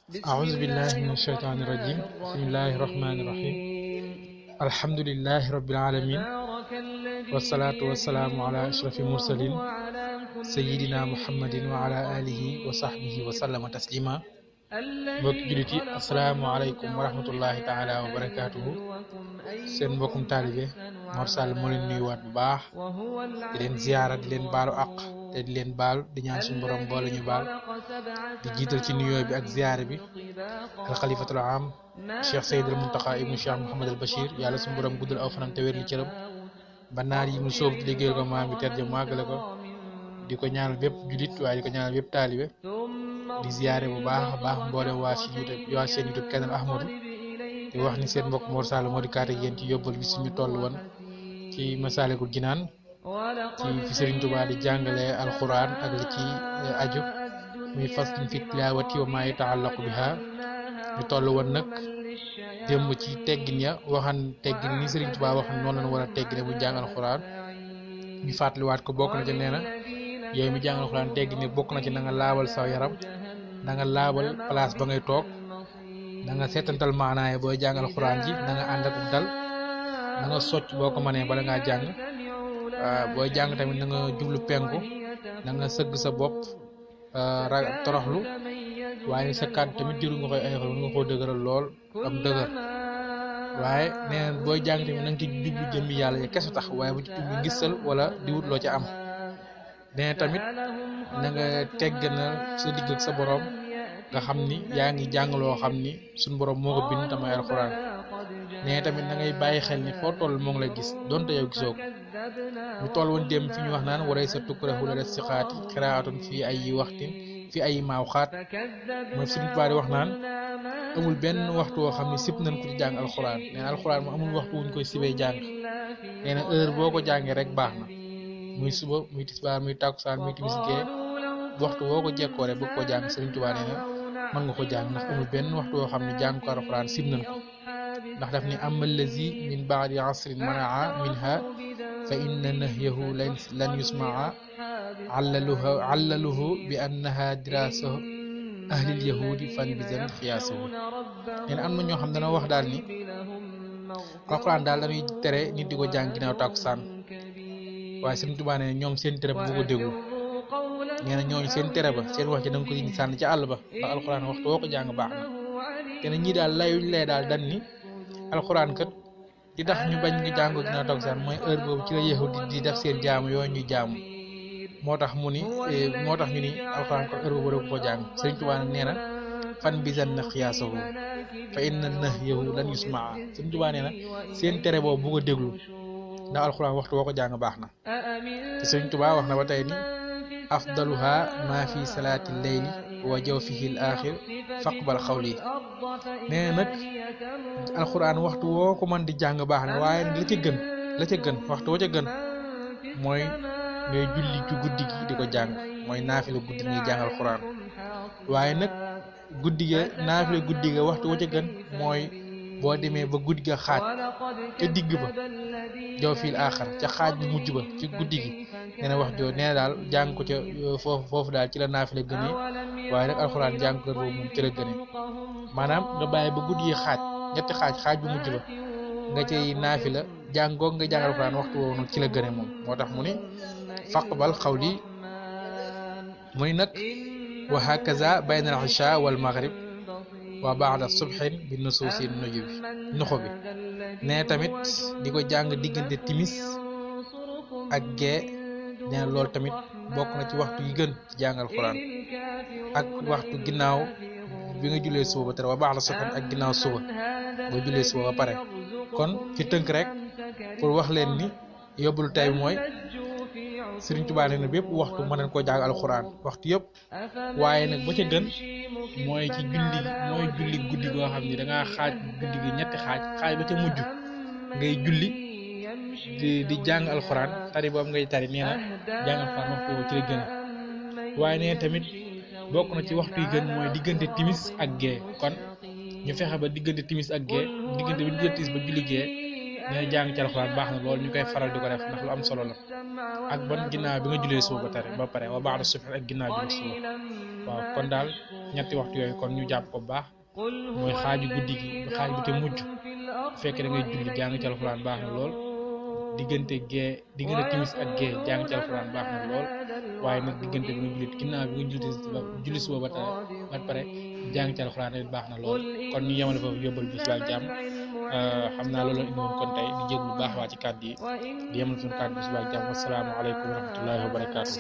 أعوذ بالله من الشيطان الرجيم بسم الله الرحمن الرحيم الحمد لله رب العالمين والصلاة والسلام على أشرف المرسلين سيدنا محمد وعلى آله وصحبه وسلم تسليما mbokki jullit yi asalaamaaleykum wa rahmatullahi taala wa barakaatuhu seen mbokkum taalibe Mor Sall moo leen nuyuwaat bu baax di leen ziyaara di leen baalu àq te di leen baalu di ñaan suñu borom boole ñu baal di jiital ci nuyoo bi ak ziyaara bi al xalifatul am Cheikh Seydil Muntaxa ibnu Cheikh Mouhamad al Bachir yàlla suñu borom guddal aw fanam te wér li cëram ba naar yi mu sóob di liggéeyal ko maam bi ter ja màggale ko di ko ñaanal bépp jullit waaye di ko ñaanal bépp taalibe di ziyaare bu baax a baax mboolem waa seen YouTube Canal Ahmadou di wax ni seen mbokk Mor Sall moo di kaate yéen ci yóbbal bi suñu toll woon ci Masaalikul Jinaan ci fi Serigne Touba di jàngale alxuraan ak li ci aju muy faslun fi tilaawati wa maa yataallaqu biha ñu toll woon nag démb ci teggin ya waxan teggin ni Serigne Touba waxan noonu la war a teggine bu jàng alxuraan ñu fàttaliwaat ko bokk na ci nee na yooyu mi jàng alxuraan teggin ne bokk na ci na nga laabal sa yaram na nga laabal place ba ngay toog na nga seetantal maanaay booy jàng alxuraan ji na nga ànd ak dal na nga socc boo ko mënee bala ngaa jàng booy jàng tamit na nga jublu penku na nga sëgg sa bopp toroxlu waaye sa kàddu tamit jëru nga koy ayofal nga koo dëgëral lool am dëgër waaye nee na booy jàng tamit na nga ci jublu jëmmi yàlla ya kese tax waaye bu ci jublu ngisal wala di wut loo ca am nee tamit na nga tegganal sa digg ak sa borom nga xam ni yaa ngi jàng loo xam ni suñu borom moo ko bind tamay alxuraan nee tamit na ngay bàyyi xel ni foo toll moo ngi lay gis donte yow gisoo ko ñu toll woon dem fi ñu wax naan waray sa tukkurahu la des si xaati xiraatun fii ay waxtin fii ay maaw xaat mooy suñu tubaab di wax naan amul benn waxtu woo xam ne sib nañ ko ci jàng alxuraan nee na alxuraan mu amul waxtu wuñ koy sibee jàng nee na heure boo ko jàngee rek baax na muy suba muy tisbaar muy takkusaan muy timis gee waxtu woo ko jekkoo rek bëgg koo jàng Sëriñ Tuubaa nee na mën nga ko jàng ndax amul benn waxtu woo xam ne jàng ko alxuraan sib nañ ko ndax daf ni amal lazi min baadi asrin manaa minha fa inna nahyahu lan yusmaa allaluhu bi annaha dirasa ahlil yahudi fan bisan xiyaasahu nee na am na ñoo xam dana wax daal ni alxuraan daal dañuy tere nit di ko jàng ginnaaw takkusaan waaye Sëriñ Tuubaa ne ñoom seen tere ba bu ko déglu nee na ñooñu seen tere ba seen wax ci da nga ko indi sànni ci àll ba ndax alxuraan waxtu woo ko jàng baax na te ne ñii daal layuñ lay daal dan ni alxuraan kat di tax ñu bañ ngi jàng ginnaaw takkusaan mooy heure boobu ci la yahudi di def seen jaamu yooyu ñuy jaamu moo tax ñu ni alxuraan kat heure boobu rek ko jàng Sëriñ Tuubaa nag nee na fan bisan na xiyaasahu fa inna nahyahu lan yusmaa Sëriñ Tuubaa nee na seen tere boobu bu ko déglu ndax alxuraan waxtu woo ko jàng baax na te Sëriñ Tuubaa wax na ba tey ni afdaluha maa fi salaati leyli wa jawfihi l axir faqbal xawli nee na nag alxuraan waxtu woo ko mën di jàng baax na waaye nag la ca gën waxtu woo ca gën mooy ngay julli ci guddi gi di ko jàng mooy naafila guddi ngay jàng alxuraan waaye nag naafila guddi ga waxtu woo ca gën mooy boo demee ba guddi ga xaaj ca digg ba jaw fil aaxar ca xaaj bu mujj ba ci guddi gi nee na wax joo nee na daal jàng ko ca foofu daal ci la naafila gënee waaye nag alxuraan jàng ko boobu moom ci la gënee maanaam nga bàyyi ba guddi gi xaaj ñetti xaaj bu mujj ba nga cay naafila jàng goog nga jàng alxuraan waxtu woowu nag ci la gënee moom moo tax mu ni faqbal xawli mu ni nag wa hakaza bayna al isha wal maghrib wa ba'da subhin bi nusuusi nuxu bi nee tamit di ko jàng diggante timis ak gee nee na loolu tamit bokk na ci waxtu yi gën ci jàng alxuraan ak waxtu ginnaaw bi nga jullee suba ba tere wa ba'da subhin ak ginnaaw suba boo jullee suba ba pare kon ci tënk rek pour wax leen ni yóbbulu tey mooy Sëriñ Tuubaa nee na bépp waxtu mën nañ koo jàng alxuraan waxtu yëpp waaye nag ba ca gën mooy ci julli guddi goo xam ni da ngaa xaaj guddi gi ñetti xaaj ba ca mujj ngay julli di jàng alxuraan tari boobu ngay tari nee na jàng alxuraan waxtu woo ci la gën waaye nee tamit bokk na ci waxtu yi gën mooy diggante timis ak gee kon ñu fexe ba diggante timis ak gee diggante bi diggante timis ba julli gee nee na jàng ci alxuraan baax na loolu ñu koy faral di ko def ndax lu am solo la ak ban ginnaaw bi nga jullee suba ba pare wa ba'da subhi ak ginnaaw julli suba waaw kon daal ñetti waxtu yooyu kon ñu jàpp ko bu baax mooy xaaju guddi gi ba xaaj bi te mujj bu fekkee da ngay julli jàng ci alxuraan baax na lool diggante timis ak gee jàng ci alxuraan baax na lool waaye nag diggante bi nga jullit ginnaaw bi nga julli suba ba pare jàng ci alxuraan tamit baax na lool kon ñu yemale foofu yóbbal bi suba ak jàmm xam naa loolu indi woon kon tey di jéglu baax waa ci kàddu yi di yemale suñu kàddu bi suba ak jàmm wassalaamu aleykum wa rahmatullahi wa barakaatu